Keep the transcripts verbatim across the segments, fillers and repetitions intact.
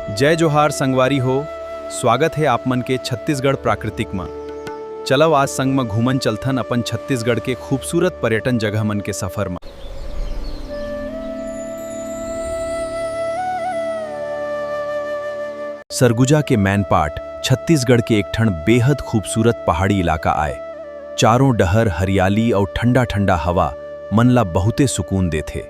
जय जोहार संगवारी हो, स्वागत हे आप मन के छत्तीसगढ़ प्राकृतिक म। चलव आज संग म घूमन चलथन अपन छत्तीसगढ़ के खूबसूरत पर्यटन जगह मन के सफर म। सरगुजा के मैनपाट छत्तीसगढ़ के एक ठन बेहद खूबसूरत पहाड़ी इलाका आय। चारों डहर हरियाली अउ ठंडा-ठंडा हवा मन ला बहुते सुकून देथे।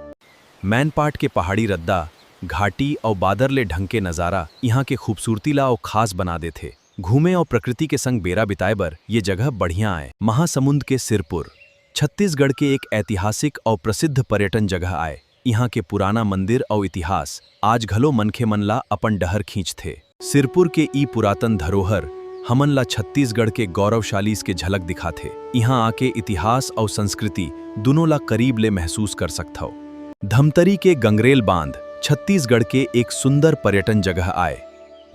मैनपाट के पहाड़ी रद्दा, घाटी अउ बादर ले ढंके नजारा इहाँ के खूबसूरती ला अउ खास बना देथे। घूमे अउ प्रकृति के संग बेरा बिताए बर ये जगह बढ़िया आय। महासमुंद के सिरपुर, छत्तीसगढ़ के एक ऐतिहासिक अउ प्रसिद्ध पर्यटन जगह आय। इहाँ के पुराना मंदिर अउ इतिहास आज घलो मनखे मन ला अपन डहर खींचथे। सिरपुर के ई पुरातन धरोहर हमन ला छत्तीसगढ़ के गौरवशाली के झलक दिखाथे। इहाँ आके इतिहास अउ संस्कृति दुनों ला करीब ले महसूस कर सकथव। धमतरी के गंगरेल बांध छत्तीसगढ़ के एक सुंदर पर्यटन जगह आय।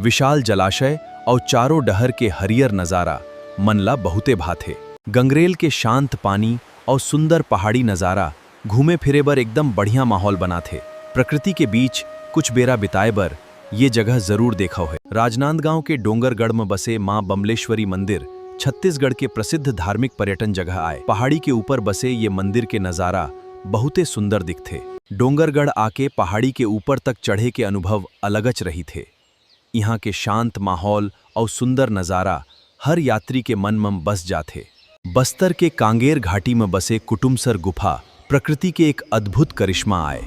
विशाल जलाशय अउ चारों डहर के हरियर नजारा मन ला बहुते भाथे। गंगरेल के शांत पानी अउ सुंदर पहाड़ी नजारा घूमे फिरे बर एकदम बढ़िया माहौल बनाथे। प्रकृति के बीच कुछ बेरा बिताए बर ये जगह जरूर देखव हे। राजनांदगांव के डोंगरगढ़ म बसे मां बमलेश्वरी मंदिर छत्तीसगढ़ के प्रसिद्ध धार्मिक पर्यटन जगह आय। पहाड़ी के ऊपर बसे ये मंदिर के नजारा बहुते सुंदर दिखथे। डोंगरगढ़ आके पहाड़ी के ऊपर तक चढ़े के अनुभव अलगच रहिथे। इहाँ के शांत माहौल अउ सुंदर नजारा हर यात्री के मन म बस जाथे। बस्तर के कांगेर घाटी म बसे कुटुमसर गुफा प्रकृति के एक अद्भुत करिश्मा आय।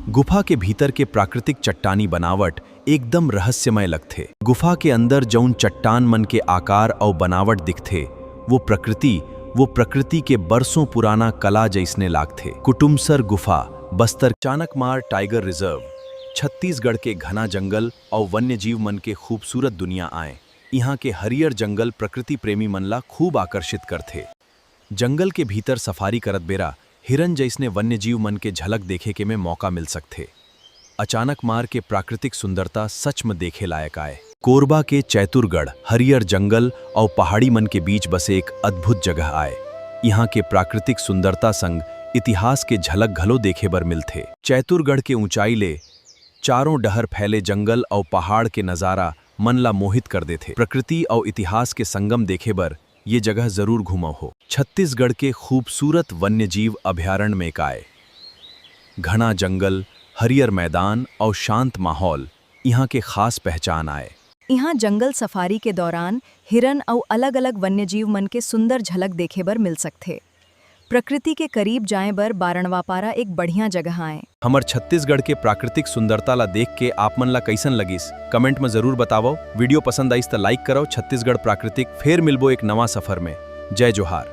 गुफा के भीतर के प्राकृतिक चट्टानी बनावट एकदम रहस्यमय लगथे। गुफा के अंदर जउन चट्टान मन के आकार अउ बनावट दिखथे, वो प्रकृति, वो प्रकृति के बरसों पुराना कला जइसने लागथे। कुटुमसर गुफा, बस्तर। चाणकमार टाइगर रिजर्व, छत्तीसगढ़ के घना जंगल अउ वन्यजीव मन के खूबसूरत दुनिया आय। इहाँ के हरियर जंगल प्रकृति प्रेमी मन ला खूब आकर्षित करथे। जंगल के भीतर सफारी करत बेरा हिरन जइसने वन्यजीव मन के झलक देखे के में मौका मिल सकथे। अचानकमार के प्राकृतिक सुंदरता सच म देखे लायक आय। कोरबा के चैतुरगढ़ हरियर जंगल अउ पहाड़ी मन के बीच बसे एक अद्भुत जगह आय। इहाँ के प्राकृतिक सुंदरता संग इतिहास के झलक घलो देखे बर मिलथे। चैतुरगढ़ के ऊंचाई ले चारों डहर फैले जंगल अउ पहाड़ के नजारा मन ला मोहित कर देथे। प्रकृति अउ इतिहास के संगम देखे बर ये जगह जरूर घूमव हो। छत्तीसगढ़ के खूबसूरत वन्यजीव अभयारण्य में काय घना जंगल, हरियर मैदान अउ शांत माहौल इहाँ के खास पहचान आय। इहाँ जंगल सफारी के दौरान हिरन अउ अलग-अलग वन्यजीव मन के सुंदर झलक देखे बर मिल सकथे। प्रकृति के करीब जाए बर बारनवापारा एक बढ़िया जगह आय। हमर छत्तीसगढ़ के प्राकृतिक सुंदरता ला देख के आप मन ला कइसन लगिस, कमेंट म जरूर बतावव। वीडियो पसंद आइस त लाइक करव। छत्तीसगढ़ प्राकृतिक, फेर मिलबो एक नवा सफर में। जय जोहार।